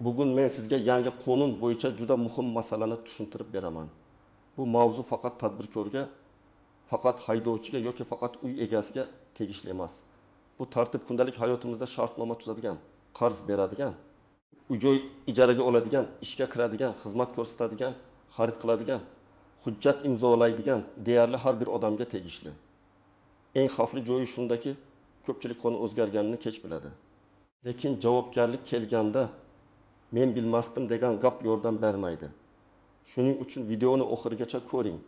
Bugun men sizga yangi qonun bo'yicha juda muhim masalani tushuntirib beraman. Bu mavzu faqat tadbirkorga, faqat haydovchiga yoki faqat uy egasiga tegishli emas. Bu tartib kundalik hayotimizda shartnoma tuzadigan, qarz beradigan, uy-joy ijaraga oladigan, ishga kiradigan, xizmat ko'rsatadigan, xarid qiladigan, hujjat imzolaydigan deyarli har bir odamga tegishli. Eng xavfli joyi shundaki, ko'pchilik qonun o'zgarganini kech biladi. Lekin javobgarlik kelganda men bilmasdim degan gap yordam bermaydi. Shuning uchun videoni oxirigacha ko'ring.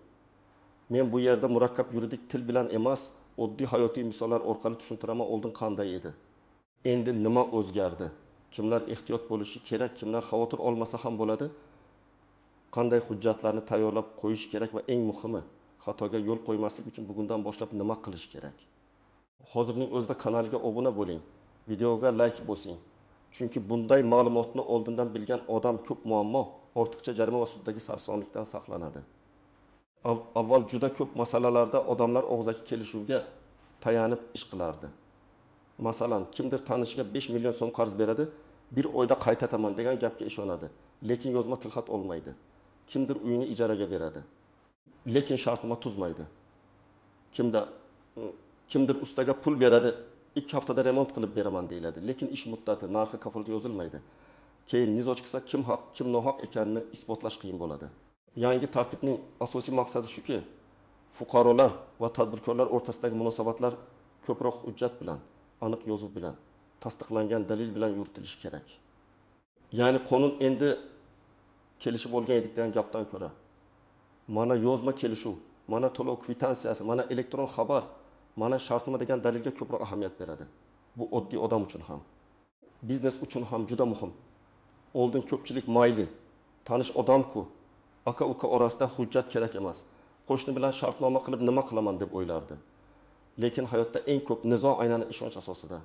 Men bu yerda murakkab yuridik til bilan emas, oddiy hayotiy misollar orqali tushuntiraman oldin qanday edi. Endi nima o'zgardi? Kimlar ehtiyot bo'lishi kerak, kimlar xavotir olmasa ham bo'ladi? Qanday hujjatlarni tayyorlab qo'yish kerak va eng muhimi, xatoga yo'l qo'ymaslik uchun bugundan boshlab nima qilish kerak? Hozirning o'zida kanalga obuna bo'ling, videoga like bosing. Chunki bunday ma'lumotni oldindan bilgan odam ko'p muammo, ortiqcha jarima va suddagi sarsonlikdan saqlanadi. Avval juda ko'p masalalarda odamlar og'zaki kelishuvga tayanib ish qilardi. Masalan, kimdir tanishiga 5 million so'm qarz beradi, bir oyda qaytataman degan gapga ishonadi, lekin yozma tilxat olmaydi. Kimdir uyini ijaraga beradi, lekin shartnoma tuzmaydi. Kimdir ustaga pul beradi, 2 haftada remont qilib beraman deyiladi, lekin ish muddati, narxi kafolat yozilmaydi. Keyin nizo chiqsa kim haq, kim nohaq ekanini isbotlash qiyin bo'ladi. Yangi tartibning asosiy maqsadi shuki, fuqarolar va tadbirkorlar o'rtasidagi munosabatlar ko'proq hujjat bilan, aniq yozuv bilan, tasdiqlangan dalil bilan yuritilishi kerak. Ya'ni qonun endi kelishib olgan edik degan gapdan ko'ra, mana yozma kelishuv, mana to'lov kvitansiyasi, mana elektron xabar, mana shartnoma degan dalilga ko'proq ahamiyat beradi. Bu oddiy odam uchun ham, biznes uchun ham juda muhim. Oldin ko'pchilik mayli, tanish odam-ku, aka-uka orasida hujjat kerak emas, qo'shni bilan shartnoma qilib nima qilaman deb o'ylardi. Lekin hayotda eng ko'p nizo aynan ishonch asosida,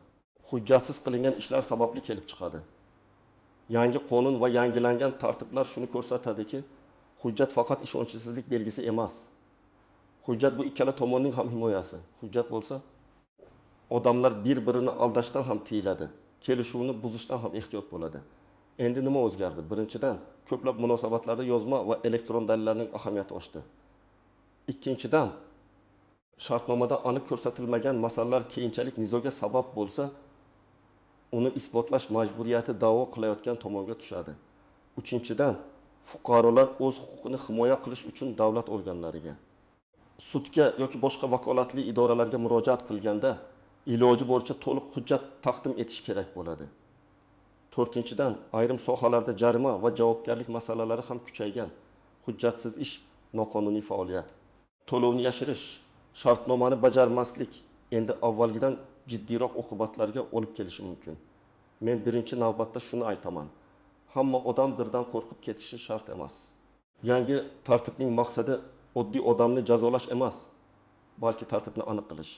hujjatsiz qilingan ishlar sababli kelib chiqadi. Yangi qonun va yangilangan tartiblar shuni ko'rsatadiki, hujjat faqat ishonchsizlik belgisi emas. Hujjat bu ikkala tomonning ham himoyasi. Hujjat bo'lsa, odamlar bir-birini aldashdan ham tiyiladi, kelishuvni buzishdan ham ehtiyot bo'ladi. Endi nima o'zgardi? Birinchidan, ko'plab munosabatlarda yozma va elektron dalillarning ahamiyati oshdi. Ikkinchidan, shartnomada aniq ko'rsatilmagan masalalar keyinchalik nizoga sabab bo'lsa, uni isbotlash majburiyati da'vo qilayotgan tomonga tushadi. Uchinchidan, fuqarolar o'z huquqini himoya qilish uchun davlat organlariga, sudga yoki boshqa vakolatli idoralarga murojaat qilganda iloji boricha to'liq hujjat taqdim etish kerak bo'ladi. To'rtinchidan, ayrim sohalarda jarima va javobgarlik masalalari ham kuchaygan. Hujjatsiz ish noqonuniy faoliyat. To'lovni yashirish, shartnomani bajarmaslik endi avvalgidan jiddiyroq oqibatlarga olib kelishi mumkin. Men birinchi navbatda shuni aytaman. Hamma odam birdan qo'rqib ketishi shart emas. Yangi tartibning maqsadi oddiy odamni jazolash emas, balki tartibni aniq qilish.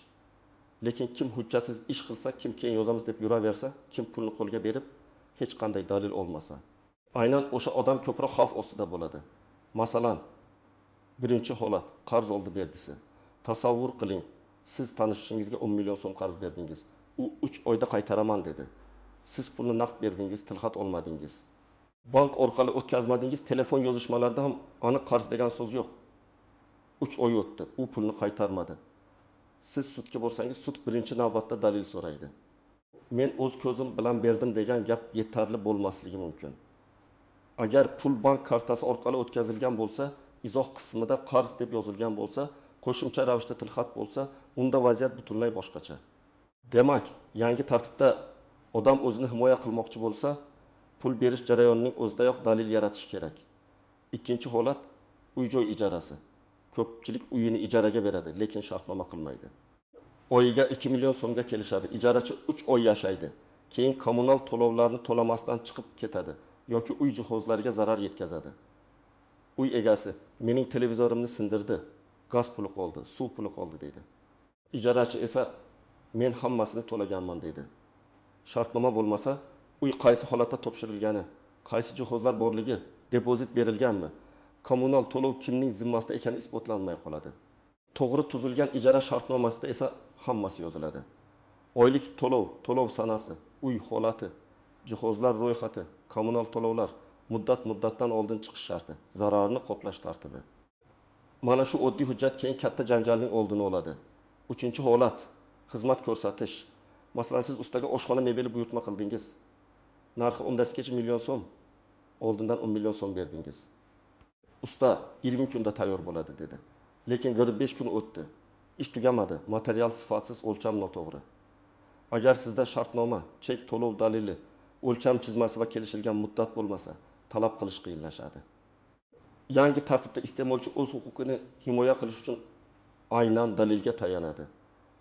Lekin kim hujjatsiz ish qilsa, kim keyin yozamiz deb yuraversa, kim pulni qo'lga berib hech qanday dalil olmasa, aynan o'sha odam ko'proq xavf ostida bo'ladi. Masalan, birinchi holat qarz oldi berdisi. Tasavvur qiling, siz tanishingizga 10 million so'm qarz berdingiz. U 3 oyda qaytaraman dedi. Siz pulni naqd berdingiz, tilxat olmadingiz. Bank orqali o'tkazmadingiz, telefon yozishmalarida ham aniq qarz degan so'z yo'q. 3 oy o'tdi, u pulni qaytarmadi. Siz sudga borsangiz, sud birinchi navbatda dalil so'raydi. Men o'z ko'zim bilan berdim degan gap yetarli bo'lmasligi mumkin. Agar pul bank kartasi orqali o'tkazilgan bo'lsa, izoh qismida qarz deb yozilgan bo'lsa, qo'shimcha ravishda tilxat bo'lsa, unda vaziyat butunlay boshqacha. Demak, yangi tartibda odam o'zini himoya qilmoqchi bo'lsa, pul berish jarayonining o'zidayoq dalil yaratish kerak. Ikkinchi holat uy-joy ijarasi. Ko'pchilik uyini ijaraga beradi, lekin shartnoma qilmaydi. Oyiga 2 million so'mga kelishadi. Ijarachi 3 oy yashaydi. Keyin kommunal to'lovlarni to'lamasdan chiqib ketadi yoki uy jihozlariga zarar yetkazadi. Uy egasi mening televizorimni sindirdi, gaz puli qoldi, suv puli qoldi deydi. Ijarachi esa men hammasini to'laganman deydi. Shartnoma bo'lmasa, uy qaysi holatda topshirilgani, qaysi jihozlar borligi, depozit berilganmi, kommunal to'lov kimning zimmasida ekani isbotlanmay qoladi. To'g'ri tuzilgan ijara shartnomasida esa hammasi yoziladi. Oylik to'lov, to'lov sanasi, uy holati, Jihozlar ro'yxati, kommunal to'lovlar, muddat muddatdan oldin chiqish sharti, zararni qoplash tartibi. Mana shu oddiy hujjat keyin katta janjalning oldini oladi. Uchinchi holat xizmat ko'rsatish. Masalan, siz ustaga oshxona mebeli buyurtma qildingiz. Narxi 10 million so'm. Oldindan 10 million so'm berdingiz. Usta 20 kunda tayyor bo'ladi dedi. Lekin 45 kun o'tdi. Ish tugamadi. Material sifatsiz, o'lcham noto'g'ri. Agar sizda shartnoma, chek, to'lov dalili, o'lcham chizmasi va kelishilgan muddat bo'lmasa, talab qilish qiyinlashadi. Yangi tartibda iste'molchi o'z huquqini himoya qilish uchun aynan dalilga tayanadi.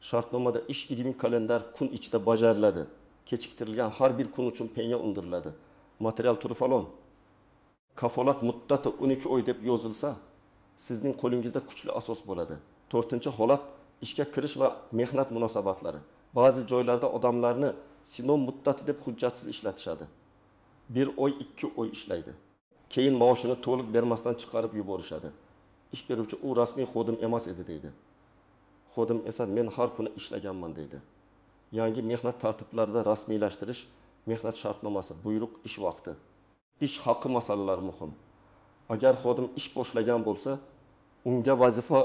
Shartnomada ish 20 kalendar kun ichida bajariladi. Kechiktirilgan har bir kun uchun penya undiriladi. Material turi falon. Kafolat muddati 12 oy deb yozilsa, sizning qo'lingizda kuchli asos bo'ladi. To'rtinchi holat ishga kirish va mehnat munosabatlari. Ba'zi joylarda odamlarni sinov muddati deb hujjatsiz ishlatishadi. 1 oy, 2 oy ishlaydi. Keyin maoshini to'liq bermasdan chiqarib yuborishadi. Ish beruvchi u rasmiy xodim emas edi deydi. Xodim esa men har kuni ishlaganman deydi. Yangi mehnat tartiblarida rasmiylashtirish, mehnat shartnomasi, buyruq, ish vaqti, ish haqi masalalari muhim. Agar xodim ish boshlagan bo'lsa, unga vazifa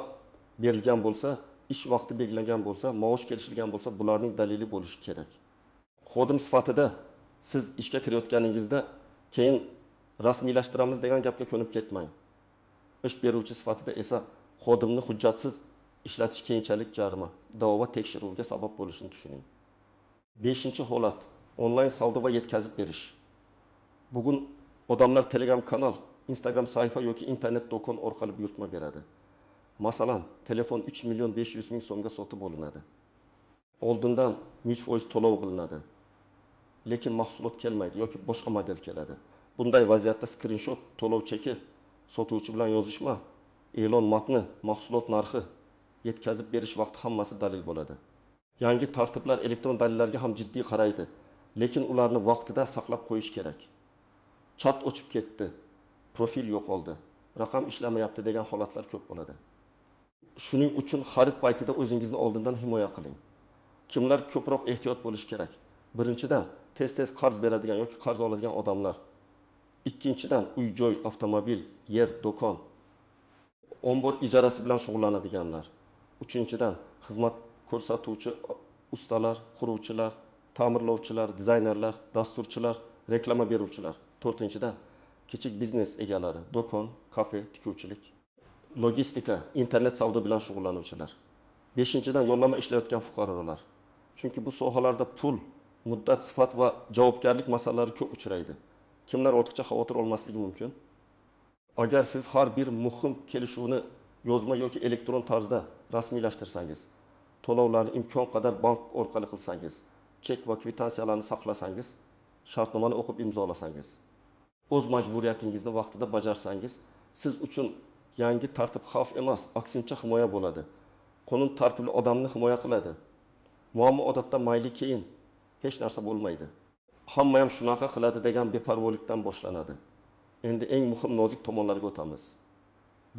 berilgan bo'lsa, ish vaqti belgilangan bo'lsa, maosh kelishilgan bo'lsa, bularning dalili bo'lishi kerak. Xodim sifatida siz ishga kirayotganingizda keyin rasmiylashtiramiz degan gapga ko'nib ketmang. Ish beruvchi sifatida esa xodimni hujjatsiz ishlatish keyinchalik jarima, da'vo tekshiruvga sabab bo'lishini tushuning. 5-holat onlayn savdo va yetkazib berish. Bugun odamlar Telegram kanal, Instagram sahifa yoki internet do'kon orqali buyurtma beradi. Masalan, telefon 3 million 500 ming so'mga sotib olinadi. Oldindan 100% to'lov qilinadi. Lekin mahsulot kelmaydi yoki boshqa model keladi. Bunday vaziyatda skrinshot, to'lov cheki, sotuvchi bilan yozishma, e'lon matni, mahsulot narxi, yetkazib berish vaqti hammasi dalil bo'ladi. Yangi tartiblar elektron dalillarga ham jiddiy qaraydi, lekin ularni vaqtida saqlab qo'yish kerak. Chat o'chib ketdi, profil yo'qoldi, raqam ishlamayapti degan holatlar ko'p bo'ladi. Shuning uchun xarid paytida o'zingizni oldindan himoya qiling. Kimlar ko'proq ehtiyot bo'lish kerak? Birinchidan, tez-tez qarz beradigan yoki qarz oladigan odamlar. Ikkinchidan, uy-joy, avtomobil, yer, do'kon, ombor ijarasi bilan shug'ullanadiganlar. Uchinchidan, xizmat ko'rsatuvchi ustalar, quruvchilar, ta'mirlovchilar, dizaynerlar, dasturchilar, reklama beruvchilar. To'rtinchidan, kichik biznes egalari, do'kon, kafe, tikuvchilik, logistika, internet savdo bilan shug'ullanuvchilar. Beshinchidan, yo'llanma ishlayotgan fuqarolar. Chunki bu sohalarda pul, muddat, sifat va javobgarlik masalalari ko'p uchraydi. Kimlar ortiqcha xavotir olmasligi mumkin? Agar siz har bir muhim kelishuvni yozma yoki elektron tarzda rasmiylashtirsangiz, to'lovlarni imkon qadar bank orqali qilsangiz, chek va kvitansiyalarni saqlasangiz, shartnomani o'qib imzolasangiz, o'z majburiyatingizni vaqtida bajarsangiz, siz uchun yangi tartib xavf emas, aksincha himoya bo'ladi. Qonun tartibli odamni himoya qiladi. Muammo odatda mayli keyin hech narsa bo'lmaydi. Hamma ham shunaqa qiladi degan beparvolikdan boshlanadi. Endi eng muhim nozik tomonlarga o'tamiz.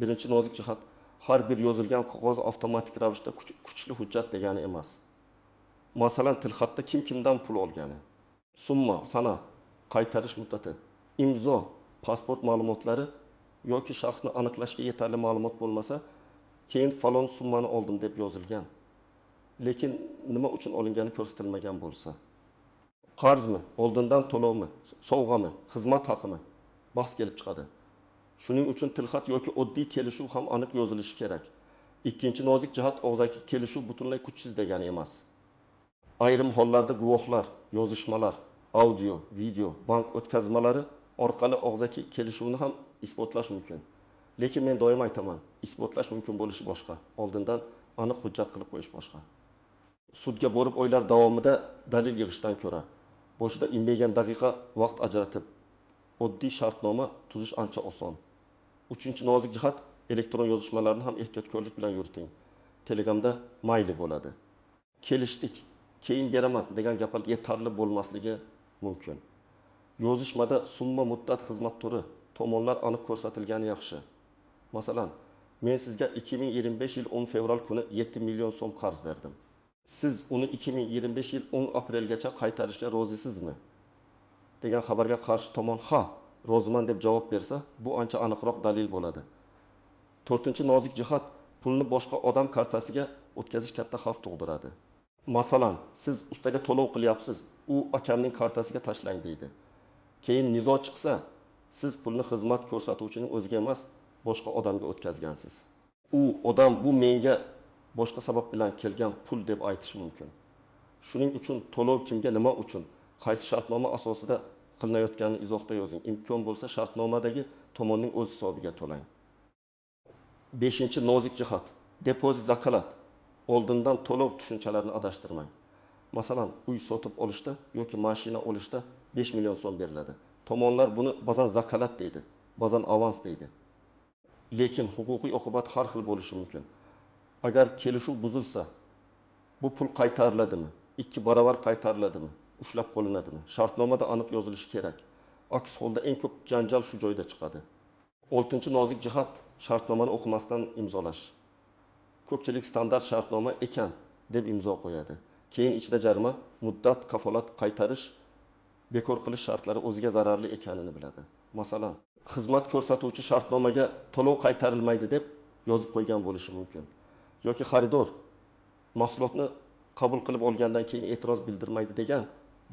Birinchi nozik jihat, har bir yozilgan qog'oz avtomatik ravishda kuchli hujjat degani emas. Masalan, tilxatda kim kimdan pul olgani, summa, sana, qaytarish muddati, imzo, pasport ma'lumotlari yoki shaxsni aniqlashga yetarli ma'lumot bo'lmasa, keyin falon summani oldim deb yozilgan, lekin nima uchun olingani ko'rsatilmagan bo'lsa, qarzmi, oldindan to'lovmi, sovg'ami, xizmat haqimi bahs kelib chiqadi. Shuning uchun tilxat yoki oddiy kelishuv ham aniq yozilishi kerak. Ikkinchi nozik jihat, og'zaki kelishuv butunlay kuchsiz degani emas. Ayrim hollarda guvohlar, yozishmalar, audio, video, bank o'tkazmalari orqali og'zaki kelishuvni ham isbotlash mumkin. Lekin men doim aytaman, isbotlash mumkin bo'lishi boshqa, oldindan aniq hujjat qilib qo'yish boshqa. Sudga borib oylar davomida dalil yig'ishdan ko'ra, boshida inmagan daqiqa vaqt ajratib, oddiy shartnoma tuzish ancha oson. Uchinchi nozik jihat, elektron yozishmalarni ham ehtiyotkorlik bilan yuriting. Telegramda mayli bo'ladi. Kelishdik, keyin beraman degan gaplar yetarli bo'lmasligi mumkin. Yozishmada summa, muddat, xizmat turi, tomonlar aniq ko'rsatilgani yaxshi. Masalan, men sizga 2025 yil 10 fevral kuni 7 million so'm qarz berdim. Siz uni 2025 yil 10 aprelgacha qaytarishga rozisizmi? degan xabarga qarshi tomon ha, roziman deb javob bersa, bu ancha aniqroq dalil bo'ladi. To'rtinchi nozik jihat: pulni boshqa odam kartasiga o'tkazish katta xavf tug'diradi. Masalan, siz ustaga to'lov qilyapsiz, u akamning kartasiga tashlang deydi. Keyin nizo chiqsa, siz pulni xizmat ko'rsatuvchining o'ziga emas, boshqa odamga o'tkazgansiz. U odam bu menga boshqa sabab bilan kelgan pul deb aytishi mumkin. Shuning uchun to'lov kimga, nima uchun, qaysi shartnoma asosida qilinayotganini izohda yozing. Imkon bo'lsa shartnomadagi tomonning o'z hisobiga to'lang. Beshinchi nozik jihat: depozit, zakalat, oldindan to'lov tushunchalarini adashtirmang. Masalan, uy sotib olishda yoki mashina olishda 5 million so'm beriladi. Tomonlar buni ba'zan zakalat deydi, ba'zan avans deydi. Lekin huquqiy oqibat har xil bo'lishi mumkin. Agar kelishuv buzilsa, bu pul qaytariladimi? 2 barobar qaytariladimi? Ushlab qolinadimi? Shartnomada aniq yozilishi kerak. Aks holda eng ko'p janjal shu joyda chiqadi. Oltinchi nozik jihat: shartnomani o'qimasdan imzolash. Ko'pchilik standart shartnoma ekan deb imzo qo'yadi. Keyin ichida jarima, muddat, kafolat, qaytarish, bekor qilish shartlari o'ziga zararli ekanini biladi. Masalan, xizmat ko'rsatuvchi shartnomaga to'lov qaytarilmaydi deb yozib qo'ygan bo'lishi mumkin. Yoki xaridor mahsulotni qabul qilib olgandan keyin e'tiroz bildirmaydi degan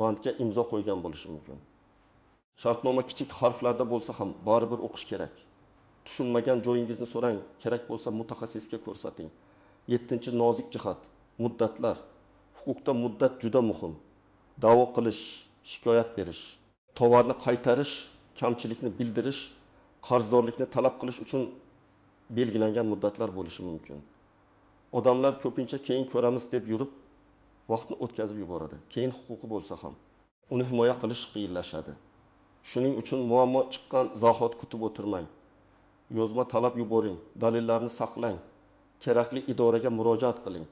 bandga imzo qo'ygan bo'lishi mumkin. Shartnoma kichik harflarda bo'lsa ham baribir o'qish kerak. Tushunmagan joyingizni so'rang, kerak bo'lsa mutaxassisga ko'rsating. Yettinchi nozik jihat: muddatlar. Huquqda muddat juda muhim. Da'vo qilish, shikoyat berish, tovarni qaytarish, kamchilikni bildirish, qarzdorlikni talab qilish uchun belgilangan muddatlar bo'lishi mumkin. Odamlar ko'pincha keyin ko'ramiz deb yurib, vaqtni o'tkazib yuboradi. Keyin huquqi bo'lsa ham uni himoya qilish qiyinlashadi. Shuning uchun muammo chiqqan zahot kutib o'tirmang. Yozma talab yuboring, dalillarni saqlang, kerakli idoraga murojaat qiling.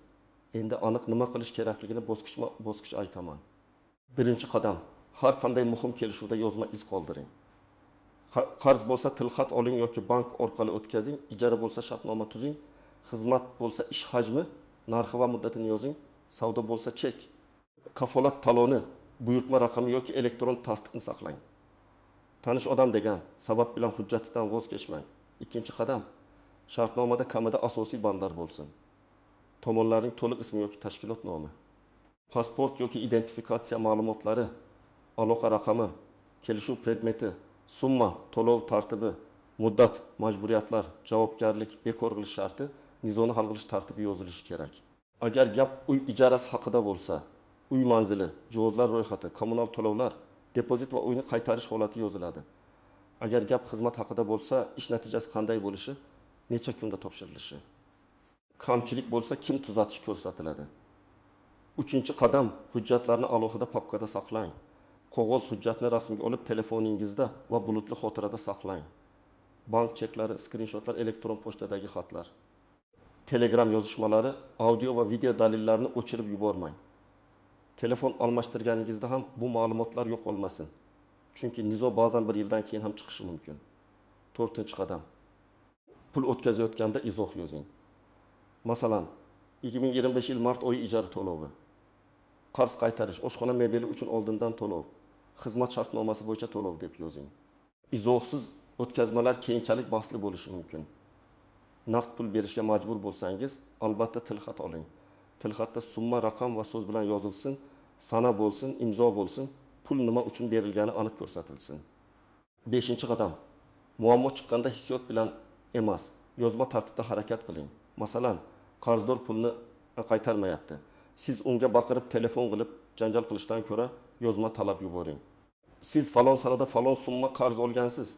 Endi aniq nima qilish kerakligini bosqichma-bosqich aytaman. Birinchi qadam: har qanday muhim kelishuvda yozma iz qoldiring. Qarz bo'lsa tilxat oling yoki bank orqali o'tkazing, ijara bo'lsa shartnoma tuzing, xizmat bo'lsa ish hajmi, narxi va muddatini yozing, savdo bo'lsa chek, kafolat taloni, buyurtma raqami yoki elektron tasdiqni saqlang. Tanish odam degan sabab bilan hujjatidan voz kechmang. Ikkinchi qadam: shartnomada kamida asosiy bandlar bo'lsin. Tomonlarning to'liq ismi yoki tashkilot nomi, pasport yoki identifikatsiya ma'lumotlari, aloqa raqami, kelishuv predmeti, summa, to'lov tartibi, muddat, majburiyatlar, javobgarlik, bekor qilish sharti, nizoni hal qilish tartibi yozilishi kerak. Agar gap uy ijarasi haqida bo'lsa, uy manzili, jihozlar ro'yxati, kommunal to'lovlar, depozit va uyni qaytarish holati yoziladi. Agar gap xizmat haqida bo'lsa, ish natijasi qanday bo'lishi, necha kunda topshirilishi. Kamchilik bo'lsa kim tuzatish ko'rsatiladi. Uchinchi qadam: hujjatlarni alohida papkada saqlang. Qog'oz hujjatni rasmga olib telefoningizda va bulutli xotirada saqlang. Bank cheklari, skrinshotlar, elektron pochtadagi xatlar, Telegram yozishmalari, audio va video dalillarni o'chirib yubormang. Telefon almashtirganingizda ham bu ma'lumotlar yo'qolmasin. Chunki nizo ba'zan bir yildan keyin ham chiqishi mumkin. To'rtinchi qadam: pul o'tkazayotganda izoh yozing. Masalan, 2025 yil mart oyi ijara to'lovi, qarz qaytarish, oshxona mebeli uchun oldindan to'lov, xizmat shartnomasi bo'yicha to'lov deb yozing. Izohsiz o'tkazmalar keyinchalik bahsli bo'lishi mumkin. Naqd pul berishga majbur bo'lsangiz, albatta tilxat oling. Tilxatda summa raqam va so'z bilan yozilsin, sana bo'lsin, imzo bo'lsin, pul nima uchun berilgani aniq ko'rsatilsin. Beshinchi qadam: muammo chiqqanda hissiyot bilan emas, yozma tartibda harakat qiling. Masalan, qarzdor pulni qaytarmayapti. Siz unga baqirib telefon qilib janjal qilishdan ko'ra yozma talab yuboring. Siz falon sanada falon summa qarz olgansiz,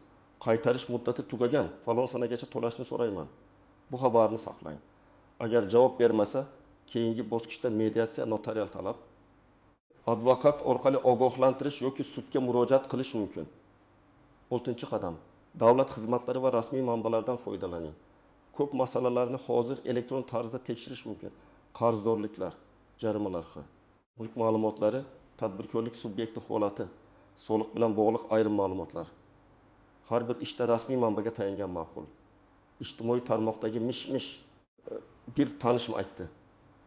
qaytarish muddati tugagan, falon sanagacha to'lashni so'rayman. Bu xabarni saqlang. Agar javob bermasa, keyingi bosqichda mediatsiya, notarial talab, advokat orqali ogohlantirish yoki sudga murojaat qilish mumkin. Oltinchi qadam: davlat xizmatlari va rasmiy manbalardan foydalaning. Ko'p masalalarni hozir elektron tarzda tekshirish mumkin. Qarzdorliklar, jarimalar, mulk ma'lumotlari, tadbirkorlik subyekti holati, soliq bilan bog'liq ayrim ma'lumotlar. Har bir ishda rasmiy manbaga tayangan ma'qul. Ijtimoiy tarmoqdagi mish-mish, bir tanishim aytdi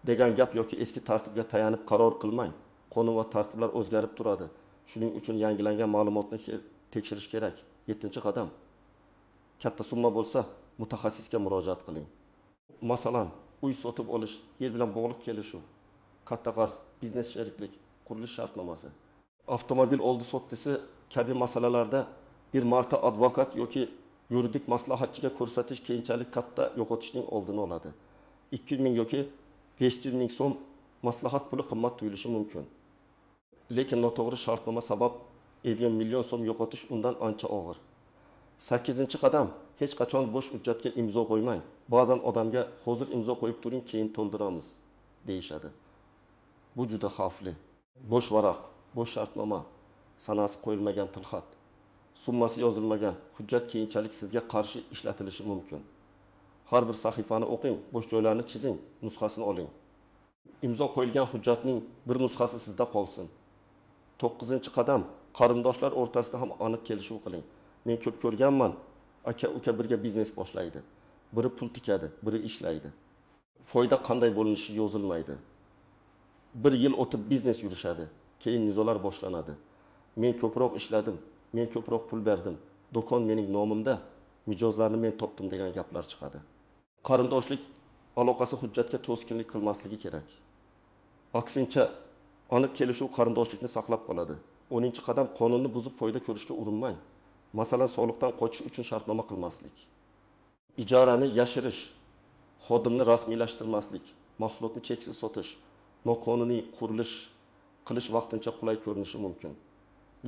degan gap yoki eski tartibga tayanib qaror qilmang. Qonun va tartiblar o'zgarib turadi. Shuning uchun yangilangan ma'lumotni tekshirish kerak. 7 qadam. Katta summa bo'lsa, mutaxassisga murojaat qiling. Masalan, uy sotib olish, yer bilan bog'liq kelishuv, katta qarz, biznes sheriklik, qurilish shartnomasi, avtomobil oldi-sotdisi kabi masalalarda bir marta advokat yoki yuridik maslahatchiga ko'rsatish keyinchalik katta yo'qotishning oldini oladi. 200 ming yoki 500 ming so'm maslahat puli qimmat tuyulishi mumkin. Lekin noto'g'ri shartnoma sabab million so'm yo'qotish undan ancha og'ir. 8 qadam. Hech qachon bo'sh hujjatga imzo qo'ymang. Ba'zan odamga hozir imzo qo'yib turing, keyin to'ldiramiz deyishadi. Bu juda xavfli. Bo'sh varaq, bo'sh shartnoma, sanasi qo'yilmagan tilxat, summasi yozilmagan hujjat keyinchalik sizga qarshi ishlatilishi mumkin. Har bir sahifani o'qing, bo'sh joylarni chizing, nusxasini oling. Imzo qo'yilgan hujjatning bir nusxasi sizda qolsin. 9 qadam. Qarindoshlar o'rtasida ham aniq kelishuv qiling. Men ko'p ko'rganman, aka-uka birga biznes boshlaydi. Biri pul tikadi, biri ishlaydi. Foyda qanday bo'linishi yozilmaydi. Bir yil o'tib biznes yurishadi, keyin nizolar boshlanadi. Men ko'proq ishladim, men ko'proq pul berdim, do'kon mening nomimda, mijozlarni men topdim degan gaplar chiqadi. Qarindoshlik aloqasi hujjatga to'sqinlik qilmasligi kerak. Aksincha, aniq kelishuv qarindoshlikni saqlab qoladi. 10 qadam. Qonunni buzib foyda ko'rishga urinmang. Masalan, soliqdan qochish uchun shartnoma qilmaslik, ijarani yashirish, xodimni rasmiylashtirmaslik, mahsulotni cheksiz sotish, noqonuniy qurilish qilish vaqtincha qulay ko'rinishi mumkin.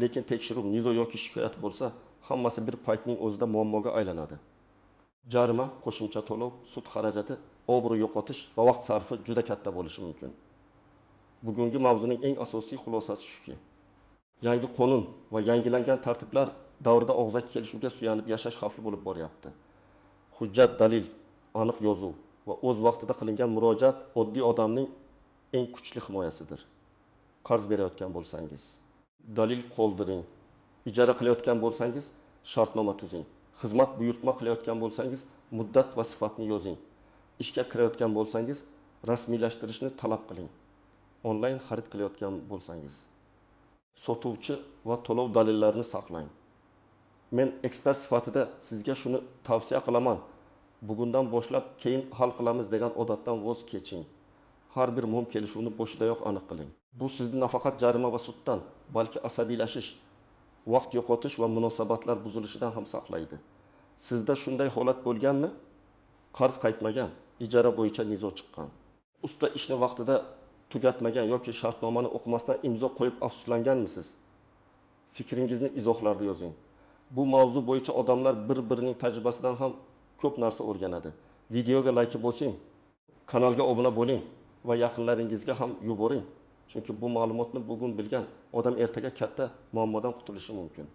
Lekin tekshiruv, nizo yoki shikoyat bo'lsa, hammasi bir paytning o'zida muammoga aylanadi. Jarima, qo'shimcha to'lov, sud xarajati, obro' yo'qotish va vaqt sarfi juda katta bo'lishi mumkin. Bugungi mavzuning eng asosiy xulosasi shuki, yangi qonun va yangilangan tartiblar davrida og'zaki kelishuvga suyanib yashash xavfli bo'lib boryapti. Hujjat, dalil, aniq yozuv va o'z vaqtida qilingan murojaat oddiy odamning eng kuchli himoyasidir. Qarz berayotgan bo'lsangiz, dalil qoldiring. Ijara qilayotgan bo'lsangiz, shartnoma tuzing. Xizmat buyurtma qilayotgan bo'lsangiz, muddat va sifatni yozing. Ishga kirayotgan bo'lsangiz, rasmiylashtirishni talab qiling. Onlayn xarid qilayotgan bo'lsangiz, sotuvchi va to'lov dalillarini saqlang. Men ekspert sifatida sizga shuni tavsiya qilaman. Bugundan boshlab keyin hal qilamiz degan odatdan voz keching. Har bir muhim kelishuvni boshidayoq aniq qiling. Bu sizni nafaqat jarima va suddan, balki asabiylashish, vaqt yo'qotish va munosabatlar buzilishidan ham saqlaydi. Sizda shunday holat bo'lganmi? Qarz qaytmagan, ijara bo'yicha nizo chiqqan. Usta ishni vaqtida tugatmagan yoki shartnomani o'qimasdan imzo qo'yib afsuslanganmisiz? Fikringizni izohlarda yozing. Bu mavzu bo'yicha odamlar bir-birining tajribasidan ham ko'p narsa o'rganadi. Videoga like bosing, kanalga obuna bo'ling va yaqinlaringizga ham yuboring. Chunki bu ma'lumotni bugun bilgan odam ertaga katta muammodan qutulishi mumkin.